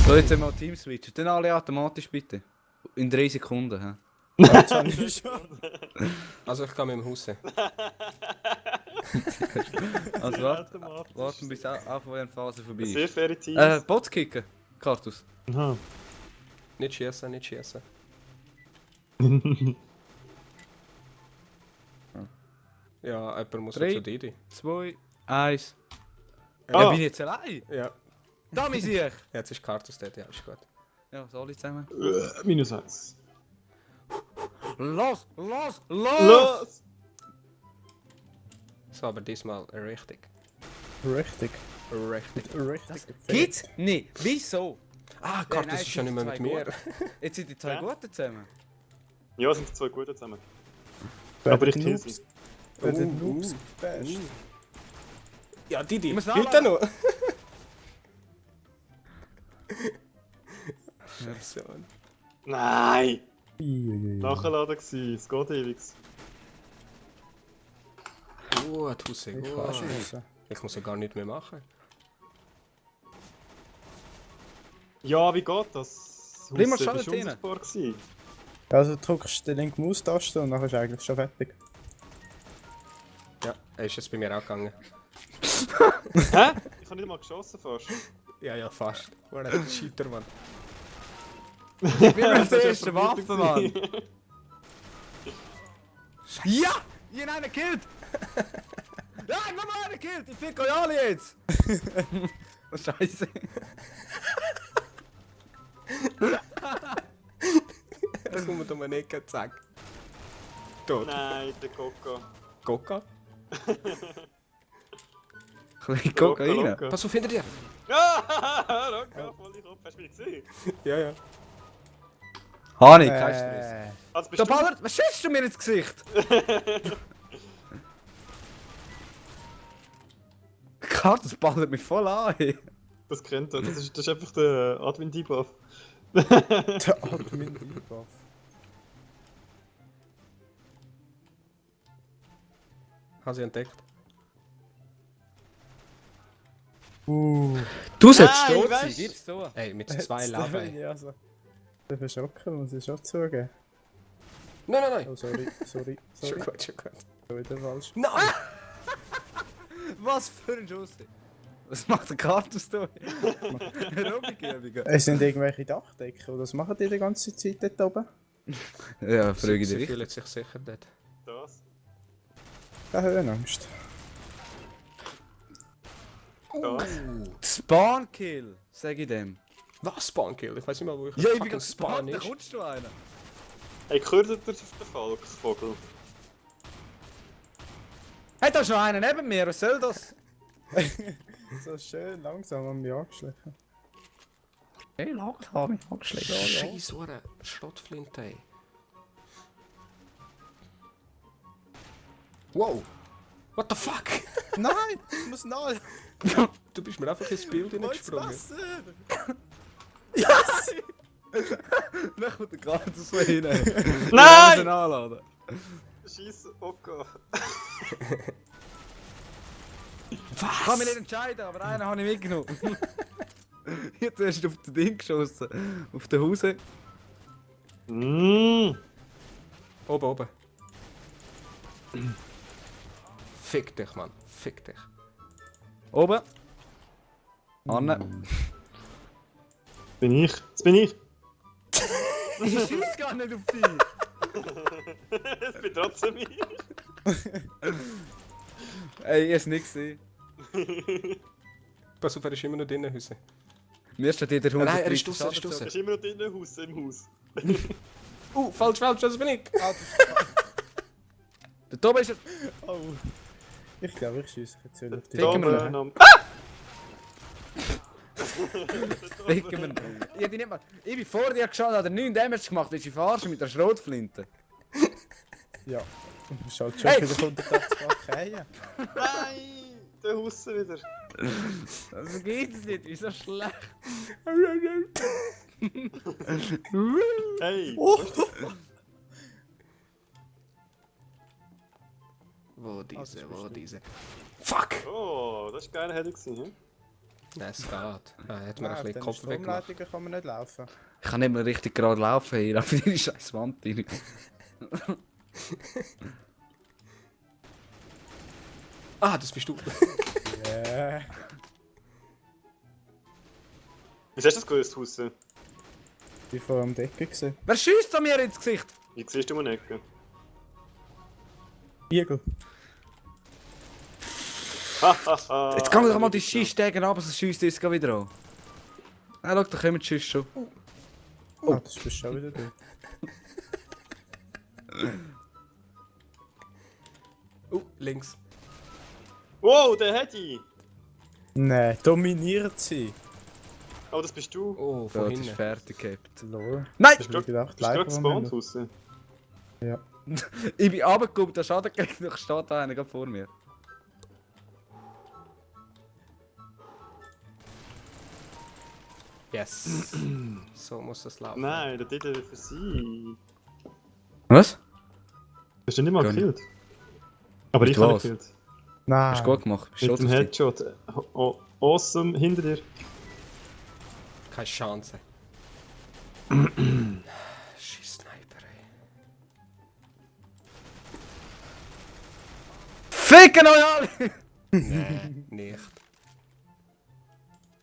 So, jetzt mal Team switchen. Dann alle automatisch bitte. In 3 Sekunden. He? Jetzt habe ich schon. Also ich gehe mit dem Haus hin. Also warten bis auch eine Phase vorbei Sehr ist. faire Teams. Bots kicken. Kartus. Aha. Nicht schießen, nicht schießen. Ja, jemand muss Drei. zu Didi. 2, 1. Ah. Ja, bin ich jetzt allein? Ja. Da bin ich! Jetzt ist Kartus dort, ja, ist gut. Ja, so alle zusammen. -1. Los! Los! Los! So, aber diesmal richtig. Richtig. Richtig. Richtig. Gibt's nicht! Wieso? Ah, nein, Kartus es ist ja sind nicht mehr mit zwei mir. Jetzt sind die zwei Ja. Guten zusammen. Ja, sind zwei gute zusammen. Wer Aber ich den kill Noobs. sie. Wer den Noobs basht. Ja, Didi, Ich muss spielt er noch? Version. Nein! Uiuiui. Nachgeladen gsi, es geht ewig. Gut, Hause, Ich kann gut. schiessen. Ich muss ja gar nichts mehr machen. Ja, wie geht das? Bring mal Hause, schnell bist du rein. unsichtbar gsi? Also drückst du die linke Maustaste und dann ist eigentlich schon fertig. Ja, er ist jetzt bei mir auch gegangen. Hä? Ich hab nicht mal geschossen fast. Ja, ja, fast. War ein Cheater, Mann. Ich bin mit der Das ist ersten ja Waffe, verboten Mann! Ja! Ich hab einen gekillt! Ja, ich hab nochmal einen gekillt! Ich fick euch alle jetzt! Oh, Scheiße! Es kommt um eine Ecke, zack. Tot. Nein, der Coca. Coca? Ich guck rein! Was, wo findet ihr? Ah, Rocca, voll in Kopf, hast du mich gesehen? Ja, ja. Hani, kein Stress. Also bist Da du... ballert, was schießt du mir ins Gesicht? Das ballert mich voll an. Ey. Das kennt er, das ist einfach der Admin-Debuff. Der Admin Debuff. Habe sie entdeckt. Du sollst Nein, tot sein, weißt- gib's so. Ey, mit 2 Jetzt bin Leben. ich also. Ich bin verschrocken, muss ich schon zugeben. Nein, nein, nein. Oh, sorry. Schon gut, schon gut. Schon wieder falsch. Nein! Was für ein Schuss. Was macht der Kartus da? Aerobikübungen. Es sind irgendwelche Dachdecken, oder was machen die ganze Zeit dort oben? Ja, frage ich Sie dich. fühlen sich sicher dort. Das. Keine Höhenangst. Das. Spawnkill, sag ich dem. Was, Spawnkill? Ich weiß nicht mal, wo ich Ja, ich bin fucking gerade Spawn Spawn, da ist. kommst du einer. Hey, gehört ihr auf den Falksvogel? Hey, da ist noch einer neben mir, was soll das? So schön langsam an mich angeschlichen. Hey, langsam, ich hab geschlägt. Scheiß, so eine Schrottflinte, ey. Wow! What the fuck? Nein! Ich muss neu! Du bist mir einfach ins Bild hineingesprungen. Yes! Dann kommt der Kartus so hin. Nein! Anladen. Scheiße, Oka. Ich kann mich nicht entscheiden, aber einen habe ich mitgenommen. Jetzt hast du auf den Ding geschossen. Auf den Hause. Mmm. Oben, oben. Fick dich, Mann. Fick dich. Oben. Anne. Bin ich. Das bin ich. Ich schieß gar nicht auf dich. Das bin trotzdem ich. Ey, ich hab's nicht gesehen. Pass auf, er ist immer noch drinnen, Hüsse. Mir steht jeder 100 Nein, er ist draussen, er ist Das draussen. ist immer noch drinnen im Haus. Falsch, falsch, das bin ich. Der Tobi ist... Oh. Ich glaube, ich schiesse jetzt wieder auf die Ficken wir Da, ihn. am- Ficken wir ihn. Ich hab dich nicht mal... Ich bin vor dir geschaut, hat er 9 Damage gemacht, ist ich verarschen mit der Schrotflinte. Ja. Du bist halt schon Hey! wieder 180 Grad Kreien. Nein! Der Haus wieder. Das geht's nicht, wieso schlecht? Hey! Wo diese, wo diese. Fuck! Oh, das war geil, hätte ich gesehen. Nein, es geht. Ah, hat mir ein Auf bisschen den Kopf weggemacht. Stromleitungen kann man nicht laufen. Ich kann nicht mehr richtig gerade laufen, hier auf die scheiß Wand rein. Ah, das bist du. Yeah. Wieso hast du das gelöst, Hause? Ich war vor am Decke gesehen. Wer schießt an mir ins Gesicht? Wie siehst du meine Ecke? Igel. Hahaha. Jetzt kann man doch mal die Schießstegen ab, sonst schießt es wieder an. Ah, schau, da kommen die Schüsse schon. Ah, das bist schon wieder du. Links. Wow, der hätte ich! Nein, dominiert sie. Aber das bist du. Oh, So, von das ist hinten. fertig gehabt. Lol. Nein! Ich hab gedacht, Bist du gerade live gespawnt, Hause? Ja. Ich bin runtergekommen, der Schaden gekriegt, noch steht da einer gerade vor mir. Yes. So muss das laufen. Nein, der Titel für sie. Was? Hast du nicht mal Gar nicht. gekillt? Aber Mit ich habe was? gekillt. Nein. Hast du gut gemacht? Bist Mit stolz dem auf dich? Headshot. Awesome, hinter dir. Keine Chance. Scheiß Sniper, ey. Ficken euch alle! Nee, nicht.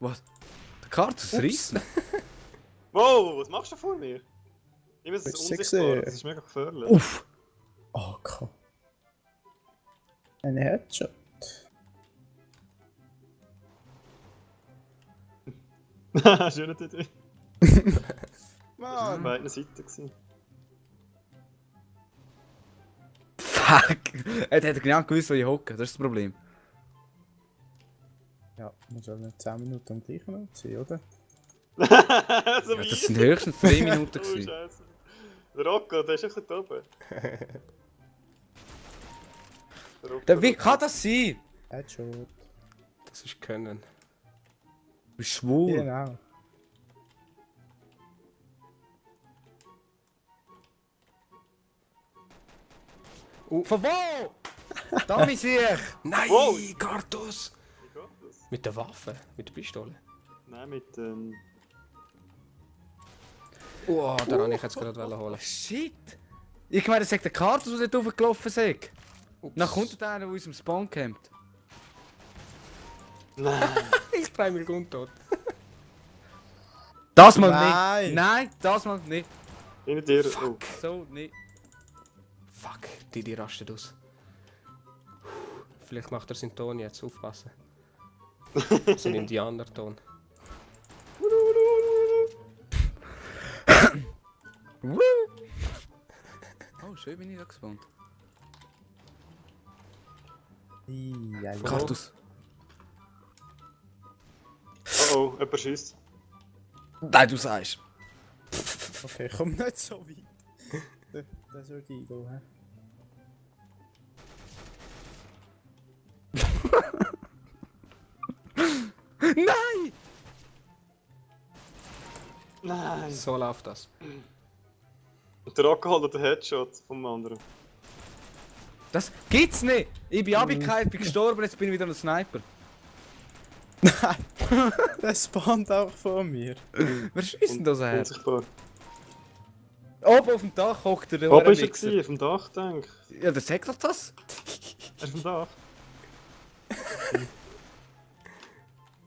Was? Der Kartus reissen? Wow, was machst du vor mir? Ich muss es Bist du unsichtbar, gesehen? das ist mega gefährlich. Uff! Oh Gott. Ein Headshot. Schöne Idee. Das war auf beiden Seiten. gewesen. Fuck! Er hat genau gewusst, wo ich hocke, das ist das Problem. Ja, muss ja nicht 10 Minuten am gleichen Ort sein, oder? so Ja, wie das ich. sind höchstens 3 Minuten Oh, gewesen. Scheiße. Der Rocco, der ist echt da oben. Der Rocco, Wie kann das sein? Headshot. Das ist Können. Du bist schwul. Genau. Von wo? Da bin ich! Nein, Wow. Kartus! Wie geht das? Mit der Waffe, mit der Pistole. Nein, mit Oh, da wollte ich jetzt gerade holen. Shit! Ich meine, das sagt der Kartus, der nicht hochgelaufen ist. Ups. Dann kommt der einer, der aus dem Spawn campt. Nein. Ich drehe mich untot. Das mal Nein. nicht! Nein, das mal nicht! Hinter dir. Oh. So nicht. Fuck, die rastet aus. Vielleicht macht er seinen Ton jetzt, aufpassen. Sein Indianerton. Oh, schön bin ich da gespawnt. Ja, Kartus. Oh oh, jemand schießt. Nein, du sagst. Okay, komm nicht so weit. Das wird Igel, hä? Nein! Nein. So läuft das. Und der Rocco holt den Headshot vom anderen. Das gibt's nicht! Ich bin abgekehrt, bin gestorben, jetzt bin ich wieder ein Sniper. Der spawnt auch vor mir. Wer schießt denn da so her? Unsichtbar. Oben auf dem Dach hockt der Oben ist er Mixer. gewesen, auf dem Dach, denk ich. Ja, der sagt doch das. Er ist auf dem Dach.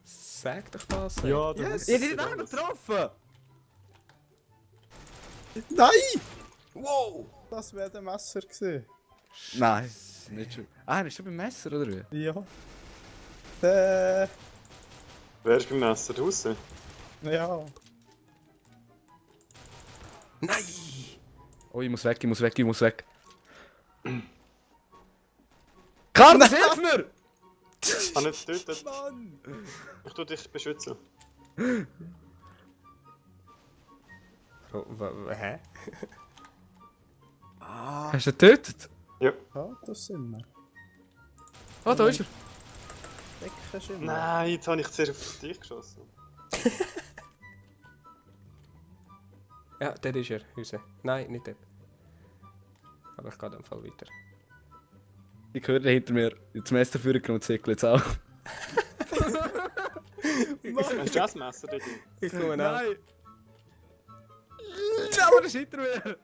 Sag doch das. Ja, der Yes. Ich hätte ihn auch noch getroffen! Nein! Wow! Das wäre der Messer gewesen. Nein, nicht schon. Ah, er ist schon beim Messer, oder wie? Ja. Der. Wer ist beim Messer draußen? Ja. Nein! Oh, ich muss weg, ich muss weg, ich muss weg. Karl, hilf mir! Ah, nicht töten. Mann! Ich tu dich beschützen. Hä? Hast du ihn getötet? Ja. Ja, das sind wir. Oh, da ist er. Decken schon. Nein, jetzt habe ich zuerst auf dich geschossen. Ja, der ist er, Hüse. Nein, nicht der. Aber ich gehe in dem Fall weiter. Ich höre hinter mir. Das Messer führen genommen und zickel jetzt auch. Mann! Ein Jazzmesser, Didi. Ich komme auch. Nein! Ja, aber das ist hinter mir!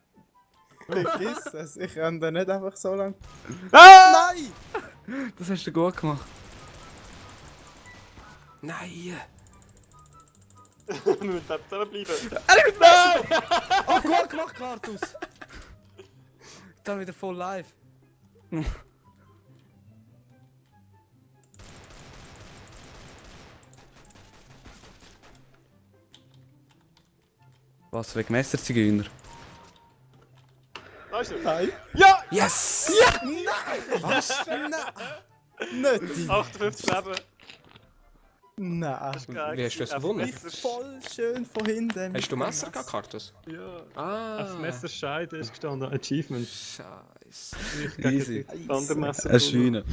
Vergiss es, ich kann da nicht einfach so lang. Ah! Nein! Das hast du gut gemacht. Nein! Wir müssen da zusammenbleiben. Oh, gut gemacht, Kartus! Dann wieder voll live. Was, wegen Messerzigeuner? Da ist er. Nein! Ja! Yes! Was? Nein! Nicht die! 58 Leben. Nein! Das ist geil. Wie hast du das gewonnen? Voll schön von hinten. Hast du Messer gehabt, Kartus? Ja. Ah! Als Messerscheide ist gestanden, Achievement. Scheiße. Easy. Wandermesser. Ein Schweine.